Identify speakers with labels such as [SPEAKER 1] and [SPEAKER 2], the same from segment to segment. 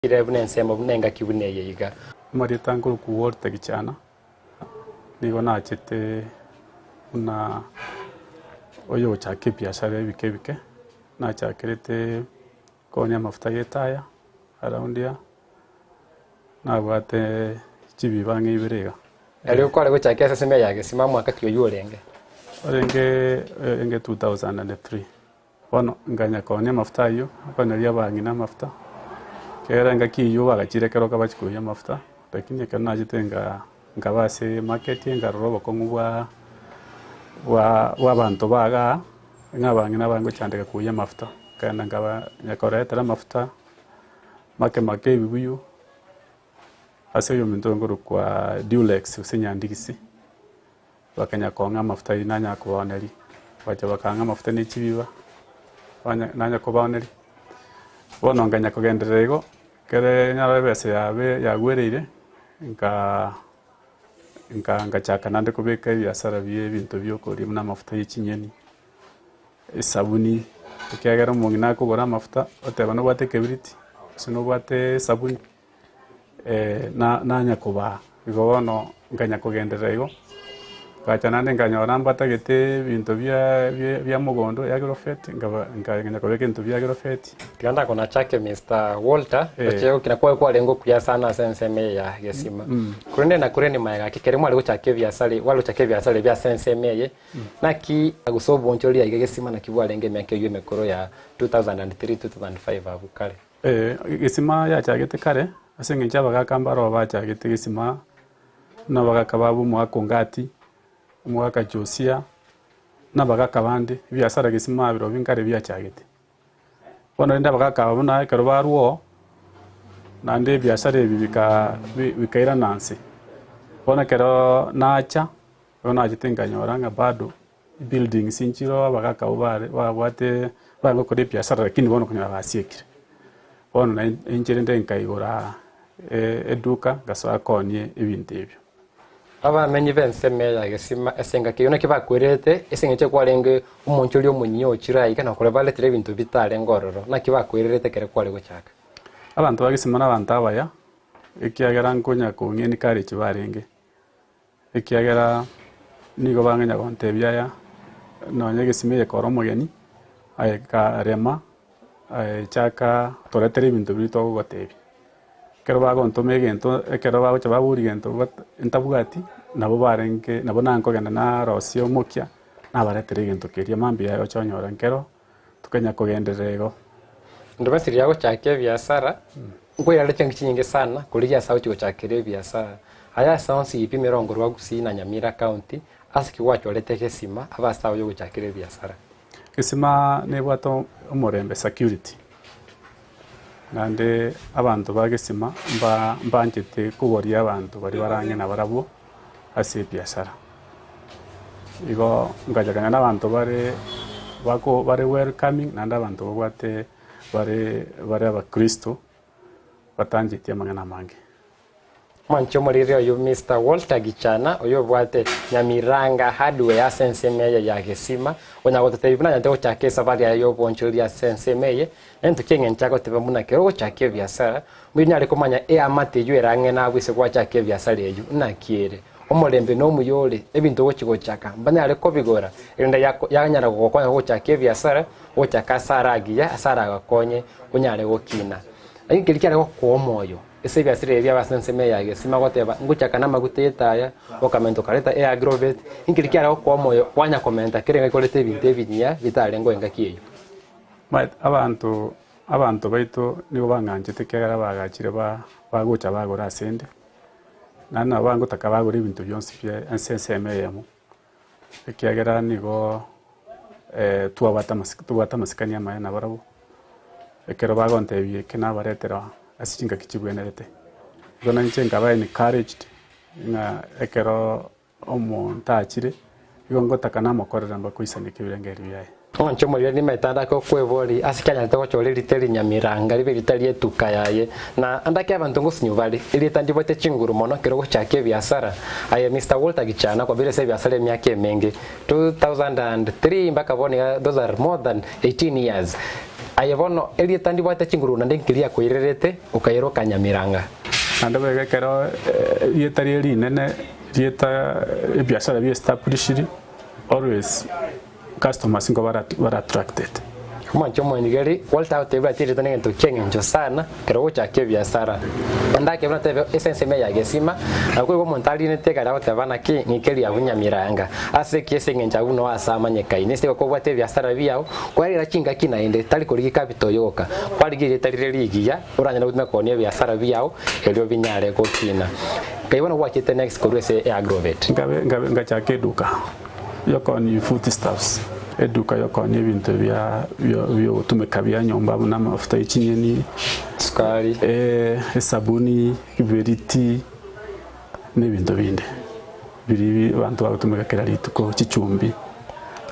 [SPEAKER 1] Ire buna ensemo buna engaki buna eye iga.
[SPEAKER 2] Amarieta nkorokwa Walter Gichana, nigo nachete buna oyogochaka ebiashara ebike ebike, nachakerete koonia amafuta ya etaya around here, nabwate chibiba ang'e ibere iga.
[SPEAKER 1] Erio kware gochaka esesemi eye ya gesima omwaka ki oyio orenge?
[SPEAKER 2] Orenge orenge 2003. Bono nkanya koonia amafuta ayio, nkoneria abang'ina amafuta, ekiagera engaki eyio bagachire ekero bachia koiyia amafuta, lakini ekero nachete nga nkaba ase emarket nkarora obokong'u bwa bwa bwa abanto ba igaa, ng'a abang'ina bagochandeka koiyia amafuta, nkaenda nkaba nyakoretera amafuta make make ebibuyu, ase oyominto nkorokwa Dulex gose Nyandigisi. Bakanya kong'a amafuta ayio nanyara kobaoneria, bagacha bakang'a amafuta ne chibiba, banya nanya kobaoneria. Bono nkanya kogenderera igo, ekere nyarora ebesa yabe yagwereire, nkaa nka nkachaka naende kobeka ebiasara bia ebinto bia okoria buna amafuta ya chinyeni, esabuni, ekiagera omong'ina akogora amafuta, oteba nobwate ekebiriti, gose nobwate esabuni. na nanya kobaa. Igo bono nkanya kogenderera igo, ngacha naende nkanyora mbatagete ebinto bia bia bia mogondo ya agrovet, nkaba nkagenda kobeka ebinto bia agrovet.
[SPEAKER 1] Tiga ndakonachake Mister Walter,
[SPEAKER 2] Eh.
[SPEAKER 1] gochia gokina kwaye kwarenge okuya sana ase ensemo eye ya Gesima. Korende nakorende maega gaki ekero mware gochaka ebiasara gware gochaka ebiasara ebi ase ensemo eye, naki gose obonchoreria iga Gesima naki bwarenge emiaka eywo emekoro ya 2003, 2005 abwo kare?
[SPEAKER 2] Egesima yachagete kare, ase eng'encho abagaka mbaroo bachagete egesima, buna abagaka babo omogaka Ongati, omogaka Josia, na abagaka bande, ebiasara gesima birobio nkare biachagete. Bono rende abagaka aba buna ekero barwa oo, naende ebiasara ebi bika bi bikairana nse. Bono ekeroo nacha, bono nachete nkanyora ng'a bado. Buildings nchiroo abagaka abwo bare babwate bare gokora ebiasara lakini bono okonyora basiekire. Bono na inche rende nkaigora eduka ngasoa koonia ebinto ebio.
[SPEAKER 1] Abamenyi b'ensemo eye ya Gesima ase engaki eyio naki bakwerete, ase eng'encho kwarenge omonchori omonyinya ochire aiga na korwa baretire ebinto bitarenge ororo, naki bakwererete ekero kware gochaka.
[SPEAKER 2] Abanto ba Gesima nabanto abaya, ekiagera nkonya kong'ia encourage barenge. Ekiagera nigo bang'enya gontebia aya, nonya egesima eye kore omogeni, aye karema, aye chaka toretere ebinto biria togogotebia. Ekero bagontoma egento, ekero bagocha baboria gento bat ntabwati, nabo barenge nabo nankogenda narosia omokia, nabaretera egento keria mambia yaye oche onyore nkero, tokanya kogenderera igo.
[SPEAKER 1] Onde bwensi riria agochaka ebiasara, nkoirare chingaki chinyinge sana korigia ase agochia gochakera ebiasara. Aya ase onsi ipima erongo rwa Gusii na Nyamira County, ase ki gwachorete Gesima abe ase aye ogochakera ebiasara?
[SPEAKER 2] Gesima nebwate omorembe, security, naende abanto ba Gesima mba mbanchete kogoria abanto baria bare ang'e nabarabwo ase ebiasara. Igo nkachakana na abanto bare bako bare welcoming naende abanto babwate bare bare abakristo batancheti amang'ana amange.
[SPEAKER 1] Mwanche omoriri oyo Mister Walter Gichana oyo obwate Nyamiranga Hardware ase ensemo eye ya Gesima onya gototebia buna anyarete gochaka esafari yaye y'obonchoreria ase ensemo eye nento ki eng'encho agoteba buna kero ogochaka ebiasara mbuya onyare komanya eamate eyio ere ang'e nabwo ase gwachaka ebiasara eyio naki ere Omorembe nomuya ore, ebinto ogochi-gochaka mbanyare kobigora, erinde yanyara gogokonya gochaka ebiasara, gochaka ase are agiya, ase aragakonye onyare gokina. Lakini keria kiare gokoa omoyo ase ebiasara ebi biaba ase ensemo eye ya gesima goteba ngochaka namaguta y'etaya, okamenta okareta eagrovet, inki keria kiare gokoa omoyo kwanya komenta kera engaki koreta ebinto ebinyia bitarengeo engaki eyio.
[SPEAKER 2] Omanyete abanto abanto baito nigo bang'anchete ekiagera bagachire ba bagocha bagora asende. Naende nabo bagotaka bagore ebinto bionsi pi ase ensemo eyemo, ekiagera nigo twabwate amasik tobwate amasikani amaya nabarabwo, ekero bagontebia eke nabaretera ase chingaki chibwenerete. Igo na inche nkaba encouraged ng'a ekero Omonto achire, igo ngotaka namokorere mbakoisaneke ebirengererio biaye.
[SPEAKER 1] Ng'anche omoriri nimaete andake okweboria ase ki anyarete gochora erita eri Nyamiranga ribe erita ri'etuka yaye, na andake abanto ngosinyu bare, erieta ndibwate chinguru mono ekero ogochakia ebiasara. Aye Mister Walter Gichana kwabeire ase ebiasara emiaka emenge, 2003 mpaka bono iga those are more than 18 years. Aye bono, erieta ndibwate chinguru naende nki riakoirerete, okairoka Nyamiranga?
[SPEAKER 2] Naende boigo ekero erieta riria rinene rieta ebiasara bia establishiri, always customers nigo bara bare attracted.
[SPEAKER 1] Omwanchi omoenigeri, Walter agotebia ati erieta negento ki'eng'encho sana ekero ogochaka ebiasara. Naende akebuna tebe ase ensemo eye ya gesima, na koigwa omonto arinete egari agoteba naki ng'ike riabu Nyamiranga. Ase ki? Ase eng'encho abwo noo ase amanyekaine. Ase igo kobwate ebiasara biao, kwarira chingaki naende, tari korigia capital yoka, kwarigia erieta rire rigiya oranyare gotumeka koonia ebiasara biao erio binyare gokina. Nkai bono gwachete next korwa ase eagrovet.
[SPEAKER 2] Nkabe nkabe ngachaka eduka yokonia foodstuffs, eduka yokonia ebinto bia bio biogotumeka bia nyomba buna amafuta ye chinyeni,
[SPEAKER 1] Sukari.
[SPEAKER 2] esabuni, ekiberiti, na ebinto binde biria abanto bagotumeka kera rituko, chichumbi.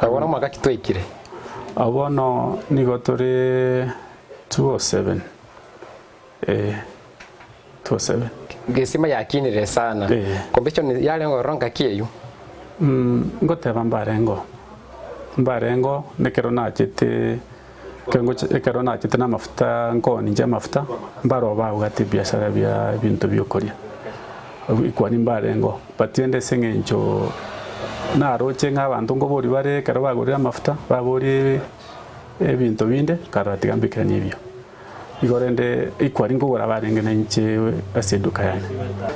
[SPEAKER 1] Abwo bono omwaka ki twaikire?
[SPEAKER 2] Abwo bono nigo tore 207, eh. 207.
[SPEAKER 1] Gesima yakinire sana.
[SPEAKER 2] Eh.
[SPEAKER 1] Competition yarenge ororo ngaki eyio?
[SPEAKER 2] Mm, ngoteba mbarengo mbarengo nekero nachete ekero ngocha ekero nachete na amafuta nkoonia inche amafuta mbaro babwate ebiashara bia ebinto bia okoria ekwani mbarengo but rende ase eng'encho naroche ng'a abanto nkoboria bare ekero bagorire amafuta baborie ebinto binde nkarora tiga mbikeranie ebio. Igo rende ikwari nkogora barenge nainche ase eduka yane.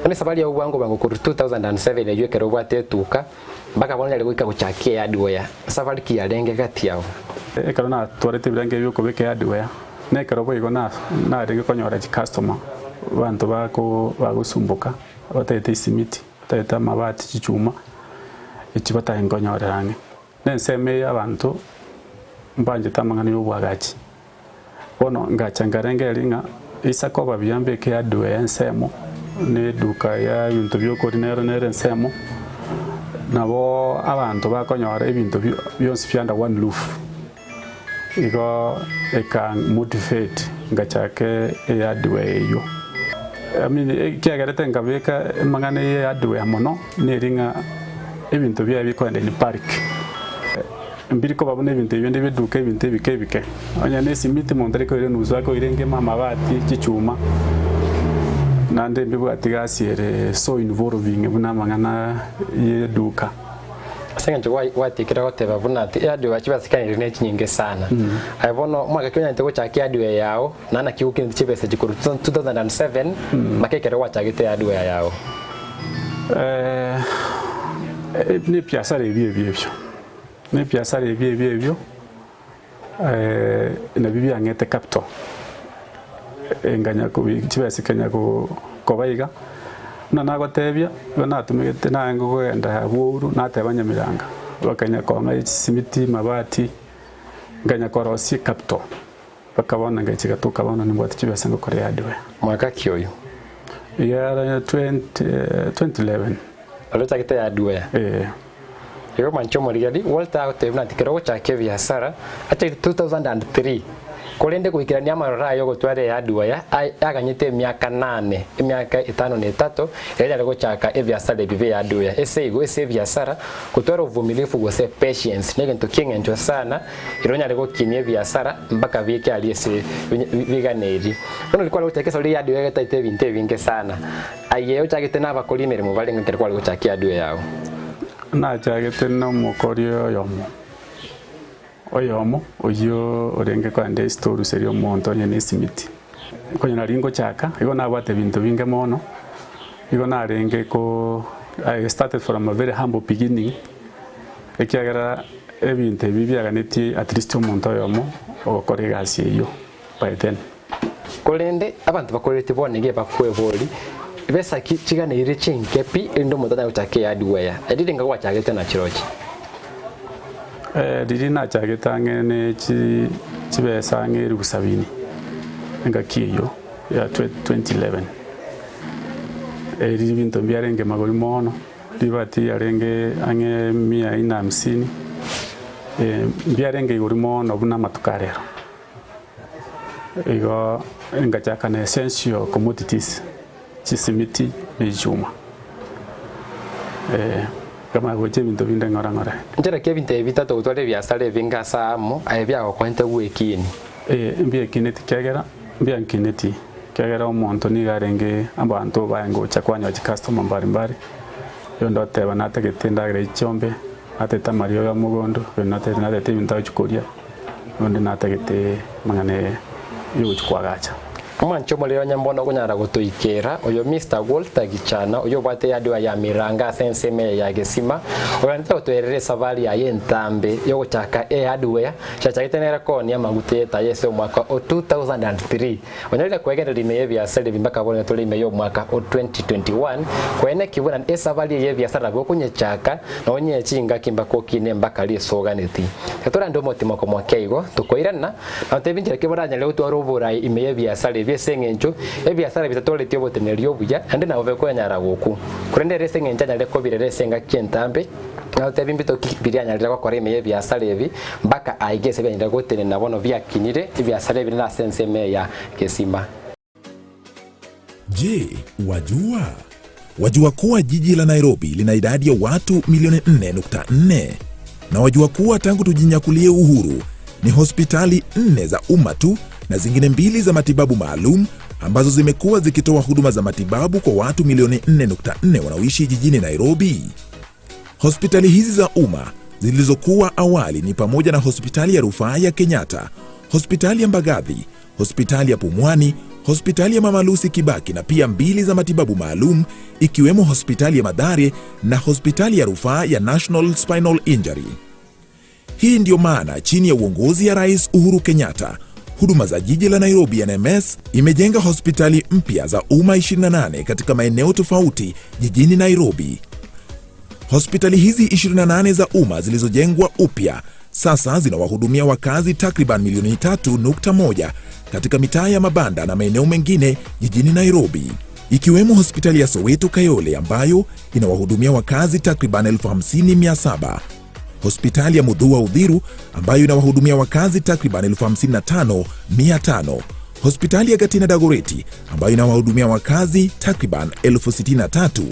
[SPEAKER 1] Bono esabari yao bwango bwango korwa 2007 eyio ekero obwate etuka mpaka bono onyare goika gochakia ehardware, safari ki yarenge gati yao?
[SPEAKER 2] Ekero natwarete ebirengo ebi biokobeka ehardware, na ekero boigo narenge konyora chicustomer, abanto bako bagosumboka, batagete esimiti, batagete amabati, chichuma, echi batari nkonyorera ang'e. Na ensemo eye abanto mbanchete amang'ana y'obwagachi. Bono ngacha nkarengereria ng'a eisa koba buya mbeke hardware ensemo, na eduka ya ebinto biokoria nero nere ensemo, nabo abanto bakonyora ebinto bionsi bia under one roof. Igo eka motivate ngachake ehardware eywo. I mean ekiagerete nkabeka amang'ana ya ehardware mono neri ng'a ebinto biaye bikoenda in bulk. Mbiri koba buna ebinto ebi binde bi'eduka ebinto ebike ebike. Onye nesimiti omonto tari koira enusu akoira engima, amabati, chichuma, naende mbibwati gasi ere so involving buna amang'ana y'eduka.
[SPEAKER 1] Ase eng'encho gwatikire goteba buna ati ehardware chibasikanirie ne chinyinge sana. Aye bono omwaka ki onyarete gochaka ehardware yao, na naki gokineti chibesa echi korwa 2007 mpaka ekero gwachagete ehardware yao?
[SPEAKER 2] Nebiasara ebio ebio ebio. Nebiasara ebio ebio ebio nabio biang'ete capital nganya kobi chibesa kenya koba iga, buna nagotebia igo natumegete narenge kogenda bwouru nateba Nyamiranga, bakanya kong'a echisimiti, amabati, nkanya korosia ecapital mpaka bono ngaichika toka bono nimbwate chibesa ngokora ehardware.
[SPEAKER 1] Mwaka ki oyio?
[SPEAKER 2] Eyare 20 2011.
[SPEAKER 1] Ore ochagete ehardware?
[SPEAKER 2] Eeh.
[SPEAKER 1] Igo mwanche omorigeri, Walter agotebia buna tikero ogochaka ebiasara, achagete 2003, korende goikerania amaroro aye ogotwara ehardware aganyete emiaka nane, emiaka etano na etato, erio anyare gochaka ebiasara ebi bia ehardware. Ase igo ase ebiasara, gotwara obovumilifu gose patience negento kieng'encho sana, erio onyare gokinia ebiasara mpaka biike aria ase biganeiri. Bono riria kware gochaka esabari ya ehardware egetaete ebinto ebinge sana, Aye ochagete nabakori emeremo barenge ekero kware gochakia adui yao?
[SPEAKER 2] Nachagete nomokori oyomo, oyomo oyio orenge kogenda esitorusa eria omonto onye nesimiti. Konya nari ngochaka, igo nabwate ebinto binge mono, igo narenge ko I started from a very humble beginning, ekiagera ebinto ebi biaganetie at least omonto oyomo ogokora egasi eyio by then.
[SPEAKER 1] Korende abanto bakoretie bono nigo bakweboria, Besa ki chiganeire chinke pi erinde omonto atanye gochaka ehardware? Riria inga gwachagete na chirochio?
[SPEAKER 2] Riria nachagete ang'e ne chibesa ang'e elifu sabini engaki eyio ya 2011. Riria ebinto mbiarenge magori mono, ribati riarenge ang'e mia ine hamsini, mbiarenge igoro mono buna amatuko a rero. Igo ngachaka na essential commodities, chisimiti ne chichuma. Eh, nkamanya gocha ebinto binde ng'ora ng'ora.
[SPEAKER 1] Nchera ki ebinto ebi bitato gotwara ebiasara ebinge ase amo aye biagokoente gwekini?
[SPEAKER 2] Ee, mbiekineti kiagera mbiankineti, kiagera omonto nigo arenge abanto baye ngocha kwanyora chicustomer mbari mbari, oyonde oteba natagete endagera ye chiombe, natagete amariogo ya mogondo, oyonde natagete natagete ebinto agochi koria, oyonde natagete amang'ana yogochi koagacha.
[SPEAKER 1] Omwanche omorero onye mbono okonyara gotoikera, oyo Mister Walter Gichana, oyio obwate eyadua ya Miranga ase ensemo eye ya Gesima, oganete gotoerera esabari yaye entambe yogochaka ehardware chiachagete nere koonia amaguta y'etaya ase omwaka o 2003. Onyarire kwegendereria ime y'ebiasara ebi mbaka bono tore ime y'omwaka o 2021, koeneki buna esabari eye y'ebiasara nabo okonyechaka na onye chingaki mbaka okine mbaka risoganeti. Tiga torande omotimoko moke igo, tokoirana Na otebie nchera ki baranyare gotwara oborai ime y'ebiasara ebi ase engencho ebiasara bitatoretie oboteneneri obuya, naende nabo bekonyara gokwa. Korende ere ase engencho anyare kobirera ase engaki entambe, na otebie mbito ki biria anyarire gokora ime y'ebiasara ebi, mpaka aige ase bianyarire gotenena bono biakinire ebiasara ebinene ase ensemo eye ya gesima.
[SPEAKER 3] Je, wajua? Wajua kuwa jiji la Nairobi lina idadi ya watu milioni 4.4? Na wajua kuwa tangu tujinyakulie uhuru ni hospitali nne za umma tu na zingine mbili za matibabu maalum ambazo zimekuwa zikitoa huduma za matibabu kwa watu milioni 4.4 wanaoishi jijini Nairobi. Hospitali hizi za umma zilizokuwa awali ni pamoja na hospitali ya rufaa ya Kenyatta, hospitali ya Mbagathi, hospitali ya Pumwani, hospitali ya Mama Lucy Kibaki na pia mbili za matibabu maalum ikiwemo hospitali ya Mathare na hospitali ya rufaa ya National Spinal Injury. Hii ndiyo maana chini ya uongozi ya Rais Uhuru Kenyatta, huduma za jiji la Nairobi NMS imejenga hospitali mpya za umma 28 katika maeneo tofauti jijini Nairobi. Hospitali hizi 28 za umma zilizojengwa upya sasa zinawahudumia wakazi takriban milioni 3.1 katika mitaa ya mabanda na maeneo mengine jijini Nairobi, ikiwemo hospitali ya Soweto Kayole ambayo inawahudumia wakazi takriban 50,700, hospitali ya Mudhua Udhiru ambayo inawahudumia wakazi takriban 55,500, hospitali ya Gatina Dagoretti ambayo inawahudumia wakazi takriban 63,000,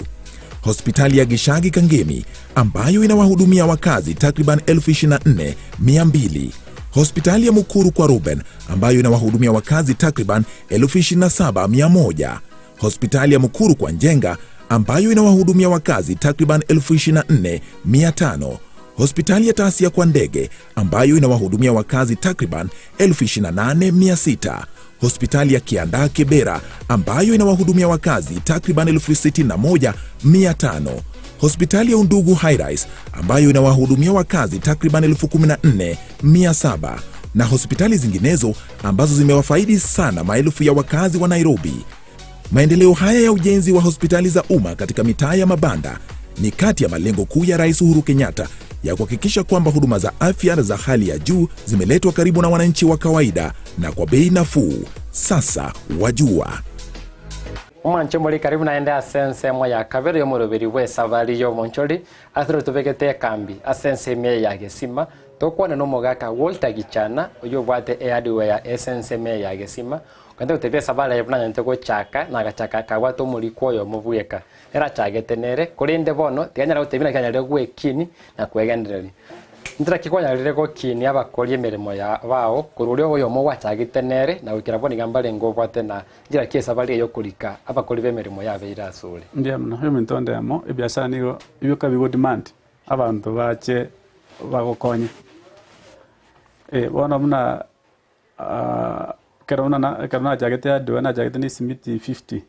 [SPEAKER 3] hospitali ya Gishagi Kangemi ambayo inawahudumia wakazi takriban 24,200, hospitali ya Mukuru kwa Ruben ambayo inawahudumia wakazi takriban 27,100, hospitali ya Mukuru kwa Njenga ambayo inawahudumia wakazi takriban 24,500, hospitali ya Tasia kwa Ndege ambayo inawahudumia wakazi takriban 28,600, hospitali ya Kiandaa Kibera ambayo inawahudumia wakazi takriban 61,500, hospitali ya Undugu Highrise ambayo inawahudumia wakazi takriban 14,700 na hospitali zinginezo ambazo zimewafaidi sana maelfu ya wakazi wa Nairobi. Maendeleo haya ya ujenzi wa hospitali za umma katika mitaa ya mabanda ni kati ya malengo kuu ya Rais Uhuru Kenyatta ya kuhakikisha kwamba huduma za afya za hali ya juu zimeletwa karibu na wananchi wa kawaida na kwa bei nafuu. Sasa wajua.
[SPEAKER 1] Omwanche more karibu naende ase ensemo ya kabere y'omoroberi bw'esabari y'omonchori ase tobegete ekambi ase ensemo eye ya Gesima tokwana na omogaka Walter Gichana oyio obwate ehardware ase ensemo eye ya Gesima ogende gotebia esabari aye buna anyarete gochaka na agachaka akabwata omorikwa oyomo bweka nere achagete nere korende bono tiganyara gotebia naki anyarire gwekini na kwegendereria. Ntiraki kwanyarire gokinia abakori emeremo ya bao korwa oria oyomo gwachagete nere na goikera bono iga mbarenge obwate na nchera ki esabari eye y'okorika abakori b'emeremo yabeire asore.
[SPEAKER 2] Mbuya mono, ebinto onde amo, ebiasara nigo bioka bigo demand abanto bache bagokonye. Bono buna ekero buna na ekero nachagete hardware nachagete na esimiti fifty,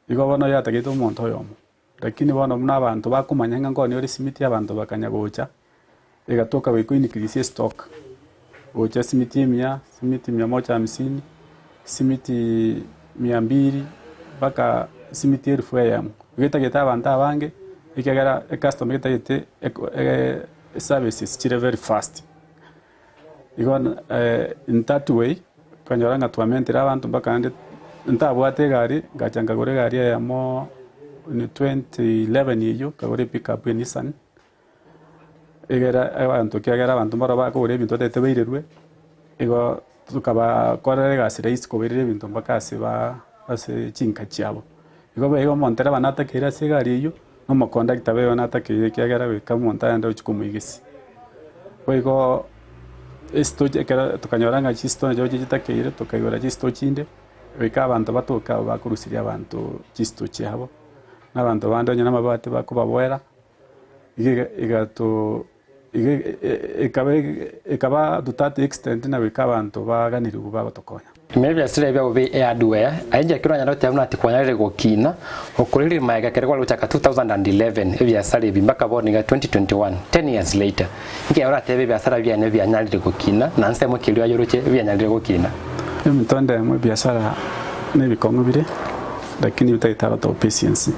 [SPEAKER 2] igo bono yatagete omonto oyomo. Lakini bono buna abanto bakomanya ng'a nkoni ore esimiti abanto bakanya gocha, egatoka goika oinikirisia estock, gocha esimiti emiya, simiti mia moja hamsini, simiti mia mbili, mpaka simiti elfu eyemo. Igo etagete abanto abange, ekiagera ecustomer etagete eko eservices chire very fast. Igo in that way, okanyora ng'a twamentire abanto mpaka naende ntabwate egari, ngacha nkagora egari eyemo in 2011 eywo, nkagora epickup ya Nissan, egere abanto ekiagera abanto mbaro bakogora ebinto batagete bairerwe, igo tokabakorera egasi rahisi kobairera ebinto mpaka ase ba ase chinka chiabo. Igo boigo omontereba natakeire ase egari eywo, na omokondakta boigo natakeire ekiagera goika omonto aende gochia komoigisia. Boigo. Esito ekero tokanyora ng'a chisito nachio chitakeire, tokaigora chisito chinde, goika abanto batoke abwo bakorusiria abanto chisito chiabo, na abanto bande onye na amabati bakobaboera, iga iga igato iga ekaba ekaba to that extent na goika abanto baganiriwu bagotokonya.
[SPEAKER 1] Ime ebiasira ebi abwo be hardware, aye inche ekero nanyare goteba buna tikwanyarire gokina, okorire magega ekero kware gochaka 2011 ebiasara ebi mpaka bono iga 2021, ten years later, inki aye oratebe ebiasara biane bianyarire gokina na nsemo ki erio aye oroche bianyarire gokina?
[SPEAKER 2] Ebinto ndemo ebiasara na ebikong'u bire, lakini bitagete a lot of patience.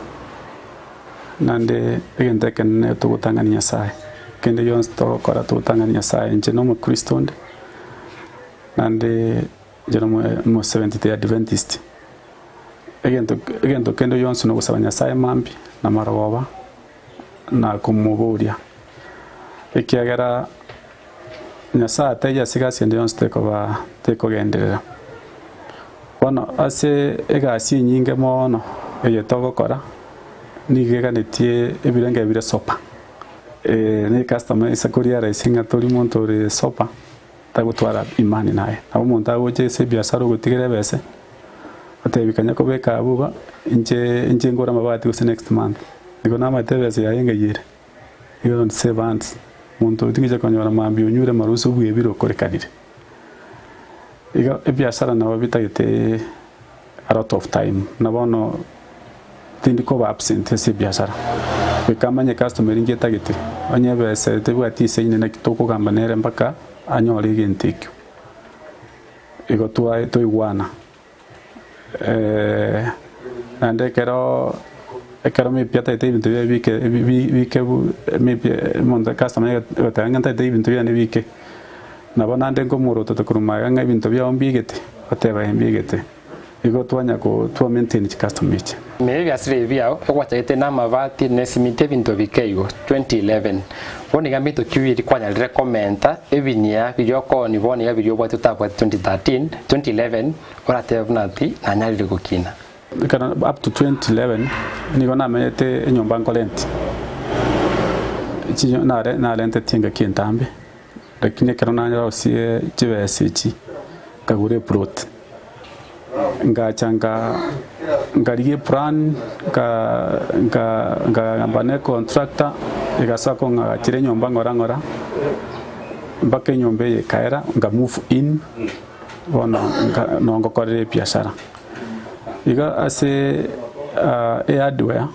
[SPEAKER 2] Naende egento ekenene togotang'ani Nyasaye, kende gionsi togokora togotang'ani Nyasaye, inche na omokristo onde, naende inche na omo Seventh Day Adventist. Egento egento kende gionsi na ogosaba Nyasaye mambia na marogoba na komoboria, ekiagera Nyasaye ataiyo ase egasi ende yonsi tekoba tekogenderera. Bono ase egasi enyinge mono eye togokora, nigo eganetie ebirenge bire sopa. Ne ecustomer ase koria rahisi ng'a tori monto ore sopa, tagotwara imani naye. Nabo omonto agocha ase ebiasara ogotigera ebese, otebi kanya kobeka abwo iga, inche inche ngore amabati gose next month. Nigo namaete ebese yaye ng'ai ere. Igo don't save hands, monto oyo tingocha konyora mambia onyure amarusa obwebire okorekanire. Igo ebiasara nabo bitagete a lot of time, na bono tindi koba absent ase ebiasara, goika amanye customer eri ngetagete, onye ebesa tebwati esaini naki tokogamba nere mpaka anyore egento ekio. Igo twae twaigwana. Naende ekero ekero maybe atagete ebinto biaye bike bike maybe omonto ecustomer nigo egoteba ng'a ntagete ebinto biane bike, nabo naende nkomorotota korwa magega ng'a ebinto biago mbigete, oteba eh mbigete, igo twanya ko twa maintain chicustomer echi.
[SPEAKER 1] Ime ebiasire ebi biao egwachagete na amabati na esimiti ebinto bike igo 2011 bono iga mbinto ki biri kwanyarire komenta ebinyia biria okooni bono iga biria obwate otabwate 2013 2011 Oratebe buna ti nanyarire gokina.
[SPEAKER 2] Ekero up to 2011 nigo namenyete enyomba nkorenti, chinyo nare narentetie engaki entambe, lakini ekero nanyarosie chibesa echi, nkagora eplot, ngacha nka nkarigia eplan, nka nka nkagamba na econtractor, egasoa kong'agachera enyomba ng'ora ng'ora, mpaka enyomba eye ekaera, nka move in. Bono nongokorera ebiasara. Igo ase ehardware,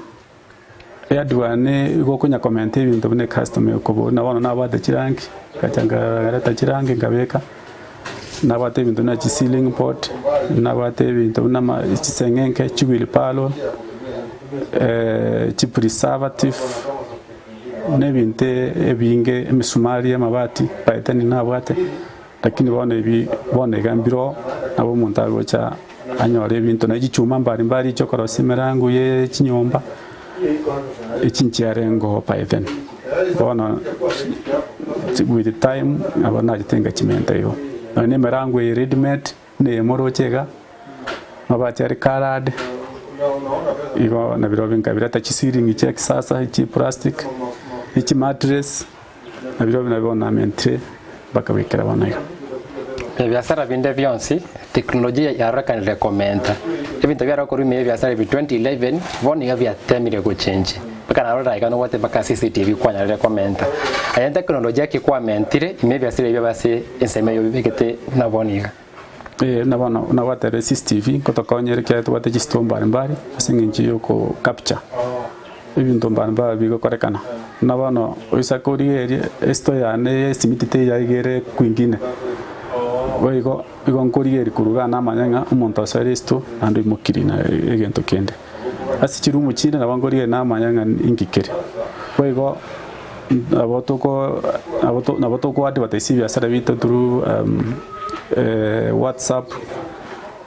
[SPEAKER 2] ehardware nigo okonya komenta ebinto buna ecustomer ekobori na bono nabwate chirangi, ngacha nkareta chirangi nkabeka, nabwate ebinto buna chiceiling board, nabwate ebinto buna ama chiseng'enke, chiwheelbarrow, chipreservative, na ebinto ebinge, emisumari ya amabati, by then nabwate. Lakini bono ebi bono iga mbiroo, nabo omonto agocha anyore ebinto, na chichuma mbari mbari chiokorosia emerango ye chinyomba, echi nchiarengeo by then. Bono with the time nabo nachete ngachimenta igo. Nonya na emerango eye ready made, buna eye moroche iga, amabati are coloured, igo nabirobio nkabireta chiceiling chia kisasa, chi plastic, echi mattress. Na birobio nabio bono namentire bakagoikera bono iga.
[SPEAKER 1] Ebiasara binde bionsi, teknolojia yarorekanire komenta. Ebinto biare gokorwa ime y'ebiasara ebi 2011 bono iga biatemire gochenji. Mpaka narorera iga nobwate mpaka CCTV kwanyarire komenta. Aye teknolojia ki kwamentire ime y'ebiasara ebi ase ensemo eyio obibegete buna bono iga?
[SPEAKER 2] Ee, buna bono buna gwatebire CCTV nkotokonyere ekiagera tobwate chisitoa mbari mbari ase eng'encho ya oko capture ebinto mbari mbari bigokorekana. Buna bono oisa korigereria esitoa yane ya esimiti teiyo iga ere kwingine, boigo igo nkorigereria korwa igaa namanya ng'a omonto osoire esitoa naende oimokirie na egento kende. Ase chirumu chinde nabo nkorigereria namanya ng'a inki kere. Boigo nabo toko nabo to nabo toko advertise ebiasara biaito through whatsapp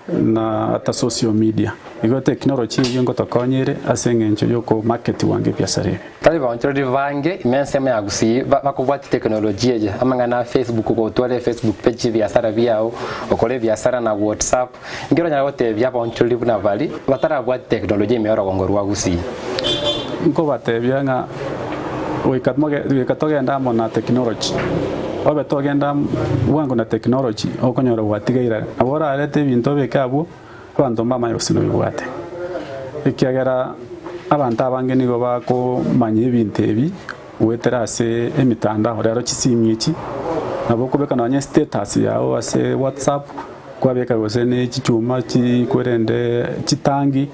[SPEAKER 2] na ata social media. Igo technology eyio ngotokonya ere ase eng'encho ya oko market bwango ebiasara ebi.
[SPEAKER 1] Tari baonchoreri bange ime ensemo ya Gusii bakobwatia teknolojia eye, amang'ana a Facebook, gotwara efacebook page y'ebiasara biao, okore ebiasara na WhatsApp. Inki oranyare gotebia abaonchoreri buna baria batarabwati teknolojia ime y'orogongo rwa Gusii?
[SPEAKER 2] Nkobatebia ng'a goika moge goika togende amo na technology. Obe togenda bwango na technology okonyora gwatigaire nabo orarete ebinto obeke abwo abanto mbamanye gose nobibwate. Ekiagera abanto abange nigo bakomanya ebinto ebi goetera ase emitandao rero chisimi echi nabo okobeka nonye status yago ase whatsapp kwabeka gose ne chichuma chikwerende chitangi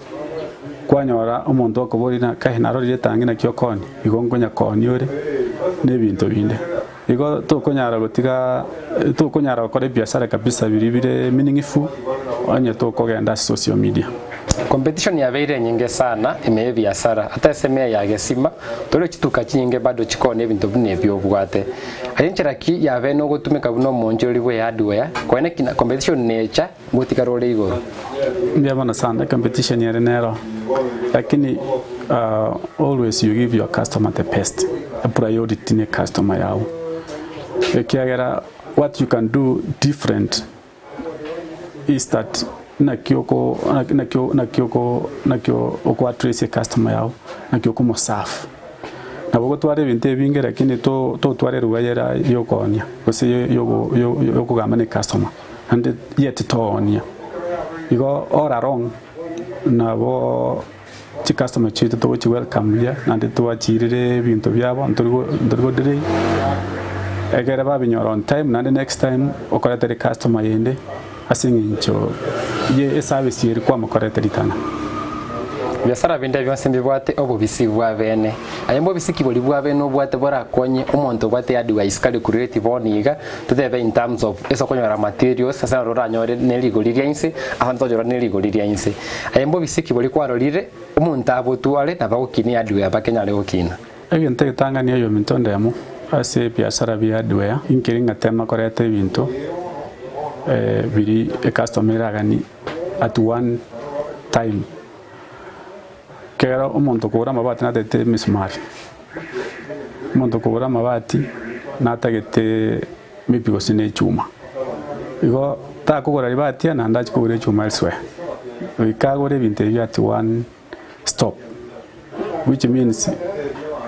[SPEAKER 2] kwanyora omonto okoboria ng'a kai narorire etangi naki okoonia igo nkonya koonia ore na ebinto binde. Igo tokonyara gotiga tokonyara gokora ebiasara kabisa biria bire meaningful onye tokogenda ase social media.
[SPEAKER 1] Competition yabeire enyinge sana ime y'ebiasara ata ase emea ya gesima tore chituka chinyinge bado chikoonia ebinto buna ebi obwate. Aye nchera ki yabeene ogotumeka buna omoonchorori bwe hardware koene ki na competition necha gotigara ore igoro?
[SPEAKER 2] Mbuya mono sana, competition ere nero lakini always you give your customer the best, a priority ne customer yago ekiagera what you can do different is that naki oko naki naki oko naki oko address ecustomer yago, naki okomoserve. Nabo ogotwara ebinto ebinge lakini to totwara eruga yera yokoonia gose yogo yokogamba na ecustomer naende yet toonia. Igo all along nabo chicustomer chiaito togochi welcome buya naende twachirire ebinto biabo ntori ntori go delay ekere babinyora on time naende next time okoretera ecustomer yende ase eng'encho ye eservice eria kwamokorete ritang'ani.
[SPEAKER 1] Ebiasara binde bionsi mbibwate obobisi bwa bene. Aye mbobisi ki boria bwa bene obwate borakonye omonto obwate advice kare create bono iga totebe in terms of ase okonyora materials ase naro oranyore ne rigori ria inse ase tonyora ne rigori ria inse. Aye mbobisi ki boria kwarorire omonto abotware nabo agokina ehardware mpaka enyare gokina.
[SPEAKER 2] Egento egetang'ani oyominto ndemo ase ebiasara bia hardware inkeri ng'a tema koreta ebinto biri ecustomer eragani at one time. Ekero omonto okogora amabati natagete emisumari, omonto okogora amabati natagete maybe gose ne echuma, igo takogora ribati naende achie kogora echuma elsewhere, goika agore ebinto ebio at one stop, which means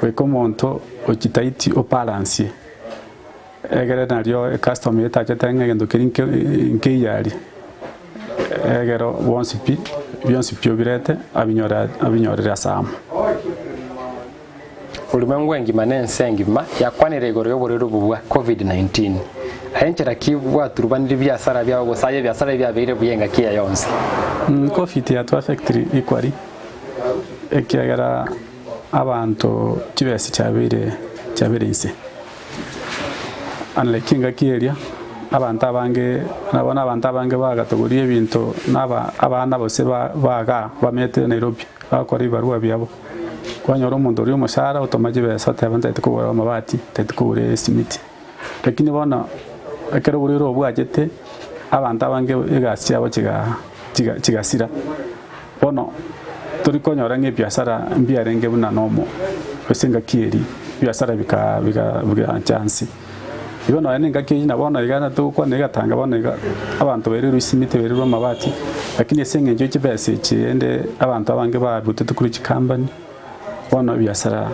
[SPEAKER 2] goika omonto ochitaiti obalansie, egere nario ecustomer etachete ng'a egento keria nke nkeiyo aria, egero bonsi pi bionsi pi obirete abinyore abinyorere ase amo.
[SPEAKER 1] Ulimwengu engima na ense engima yakwanire igoro y'oborwaire obo bwa Covid-19. Aye nchera ki bwaturubanire ebiasara biao gose aye ebiasara ebiabeire buya engaki eye yonsi?
[SPEAKER 2] Covid yatu affectire equally ekiagera abanto chibesa chiabeire chiabeire inse. Unlike engaki eria abanto abange nabo na abanto abange bagatogoria ebinto na aba abana gose ba bagaa bamenyete Nairobi bagakora ebibarua biabo. Kwanyora omonto oria omosaara otoma chibesa oteba ntagete kogora amabati, ntagete kogora esimiti. Lakini bono ekero oborwaire obo bwachete, abanto abange egasi chiabo chiga chiga chigasira. Bono tori konyora ng'a ebiasara mbiarenge buna nomo ase engaki eria, ebiasara bika biga bigaancha nse. Igo nonya na engaki eyio na bono iga togokwana egatanga bono iga abanto bairirwe esimiti bairirwe amabati, lakini ase eng'encho ye chibesa echi rende abanto abange babutete korwa chikambani, bono ebiasara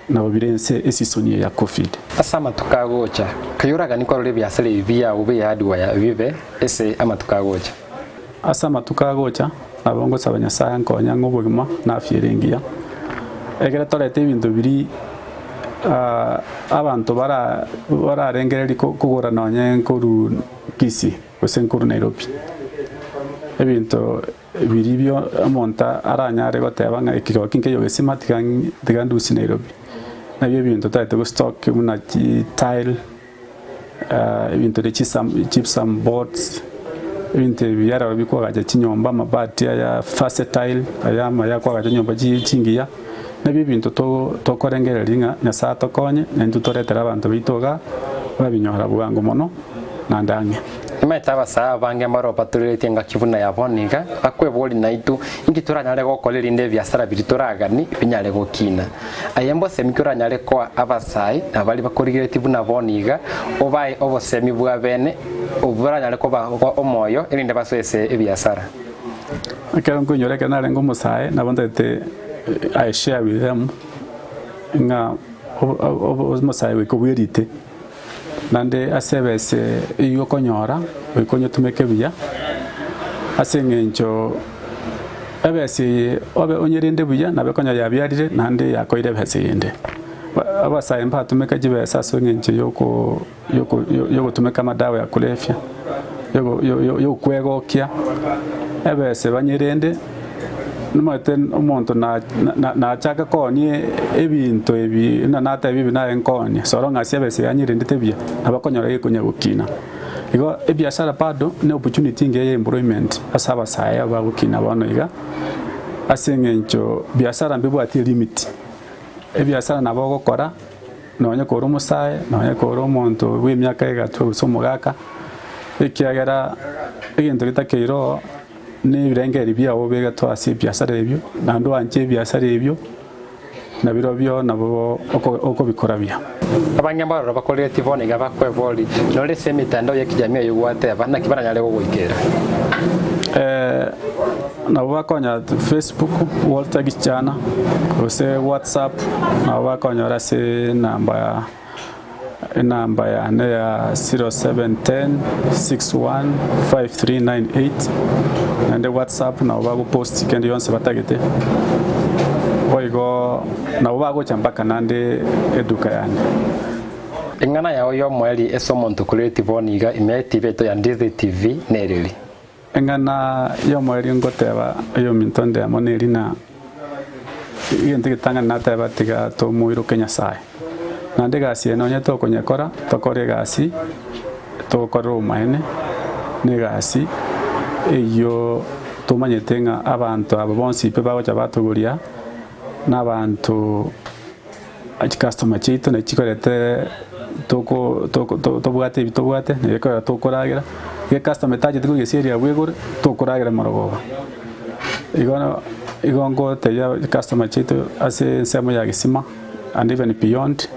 [SPEAKER 2] nabo bire nse esisoni eye ya covid.
[SPEAKER 1] Ase amatuko agocha, kayoraganie korora ebiasara ebi biao bi'ehardware bibe ase amatuko agocha.
[SPEAKER 2] Ase amatuko agocha nabo ngosaba Nyasae ankonye ang'e obogima na afya ere engiya, ekero torete ebinto biria abanto bara bararengererie kogora nonye nkorwa Kisii gose nkorwa Nairobi. Ebinto biria bio omonto aranyare goteba ng'a ekegoko nkeiyo gesima tiga tiga ndusie Nairobi. Nabio ebinto totaete gostock buna chitile. Ebinto bire gypsum boards, ebinto ebi biaroro bikoagacha chinyomba, amabati aya versatile, aya amaya akoagacha chinyomba chingiya, nabio ebinto tokorengereria ng'a Nyasaye atokonye, naintwe toretere abanto baito igaa, babinyora bwango mono naende ang'e.
[SPEAKER 1] Nimanyete abasae abange mbare obatureretie engaki buna ya bono iga, bakweboria naintwe, inki toranyare gokora erinde ebiasara biria toraganie binyare gokina? Aye mbosemi ki oranyare koa abasae na baria bakorigeretie buna bono iga, obae obosemi bwa bene, obwo baranyare koba omoyo, erinde basoe ase ebiasara?
[SPEAKER 2] Ekero nkoinyora ekero narenge omosae, nabo ntagete I share with them ng'a omosae goika obwerite. Naende ase ebese eyio okonyora, goika onyetumeke buya, ase eng'encho ebese eye obe onyerende buya nabo ekonyora yabiarire naende yakoire ebese eyende. Abasae mbatumeke chibesa ase eng'encho yoko yoko yogotumeka amadawa ya kulevya, yogo yokwegokia, ebese banyerende. Nimanyete omonto na na nachake koonia ebinto ebi buna natebia ebi naye nkoonia, so long as ebesa yanyerendete buya, nabo okonyora gekonya gokina. Igo ebiashara bado ne opportunity engiya ya employment ase abasae aba bagokina bono iga, ase eng'encho biashara mbibwati elimit, ebiashara nabo ogokora nonye kore omosae, nonye kore omonto bwa emiaka egatwa gose omogaka, ekiagera egento getakeire oo. Nebirengererio biao obegetwe ase ebiasara ebio, naende oanche ebiasara ebio, na birobio nabo okobikora buya.
[SPEAKER 1] Abange mbaroro bakoretie bono iga bakweboria, Nore ase emetandao y'ekijamii eyio gwateba, naki baranyare gogoikera?
[SPEAKER 2] Nabo bakonyora Facebook, Walter Gichana, gose WhatsApp, nabo bakonyora ase enamba Enamba yane ya 0710615398 naende WhatsApp nabo bagopost kende yonsi batagete boigo nabo bagocha mpaka naende eduka yane.
[SPEAKER 1] Eng'ana yao y'omoerio ase omonto okoreti bono iga ime ya etibi yaito ya Ndithi TV nereri.
[SPEAKER 2] Eng'ana y'omoerio ngoteba oyominto ndemo neri ng'a egento egetang'ani nateba tiga tomoiroke Nyasae. Naende egasi eye nonye tokonyekora, tokore egasi togokorera obomaene, na egasi eyio tomanyete ng'a abanto aba bonsi pi bagocha batogoria, na abanto Chicustomer chiaito nachi chikorete toko toko tobwate ebi tobwate na ekorera tokoragera, iga ecustomer etacheti kogesia abwo igoro, tokoragera marogoba. Igo igo ngotebia chicustomer chiaito ase ensemo ya Gesima and even beyond,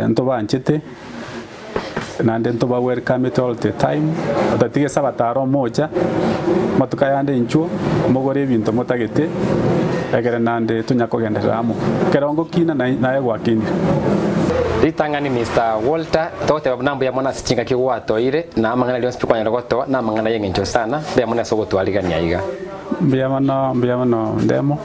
[SPEAKER 2] ntobanchete naende ntoba welcomete all the time, otatiga esabato aro mocha, amatuko ayande inchuo, mogore ebinto motagete, egere naende tonya kogenderera amo. Ekero ngokina naye gwakinire.
[SPEAKER 1] Ritang'ani Mister Walter, togoteba buna mbuya mono ase chingaki gwatoire, na amang'ana aria onsi pi kwanyara gotoa namang'ana y'engencho sana, mbuya mono ase ogotwarigania aiga.
[SPEAKER 2] Mbuya mono, mbuya mono Ndemo.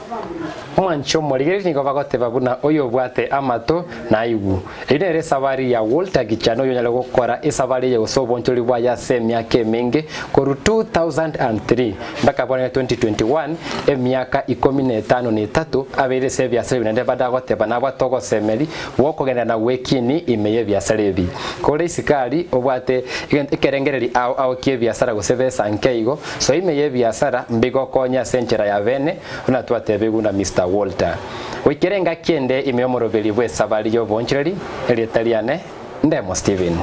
[SPEAKER 1] Omwanchi omorigereria nigo bagoteba buna oyobwate amato naigwe. Eyio nere esabari ya Walter Gichana oyonyare gokora esabari eye gose obonchori bwaye ase emiaka emenge korwa 2003 mpaka bono 2021 emiaka ikomi na etano na etato abeire ase ebiasara ebi naende bado agoteba nabwate ogosemeri gwokogenda na gwekini ime yebiasara ebi. Kore isiko aria obwate ekerengereri ao ao kiebiasara gose besa nkeigo soa ime yebiasara mbigokonye ase enchera ya bene Buna twatebigwe na Mister Walter. Goikera engaki ende ime y'omoroberi bw'esabari y'oboonchoreri, erieta riane Ndemo Stephen.